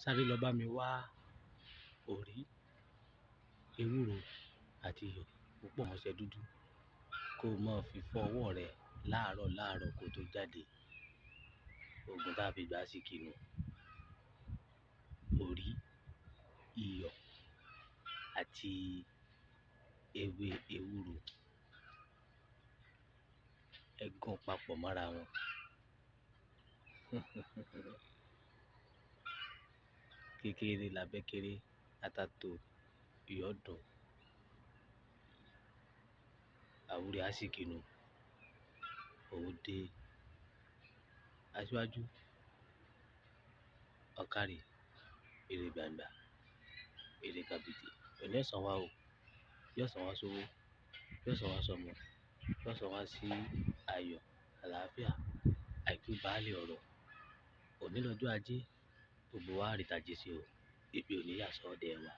Sáré lọ bá mi wá òrí, ewúro àti iyọ̀ púpọ̀ mọ́ṣẹ́ dúdú kó má fi fọ ọwọ́ rẹ láàárọ̀ láàárọ̀ kó tó jáde. Òògùn tá fi gbà síkì nù. Òrí, iyọ̀ àti ewé ewúro. Ẹ gún papọ̀ mọ́ra wọn. Kékeré labẹ́ kéré, ata tó, iyọ̀ dùn. Àwúrẹ́ àsíkí nù. Owó dé. Aṣíwájú. Ọ̀kàrè, èrè gbàǹgbà, èrè kàbìtì. Òní ọ̀sán wa o. Yóò san wá sówó, yóò san wá sọ́mọ, yóò san wá sí ayọ̀, àlàáfíà, àìkú báálẹ̀ ọ̀rọ̀. Òní lọ́jọ́ ajé, gbogbo wa á rí tajé ṣe o. Ibi ò ní yà sọ́dẹ̀ wa.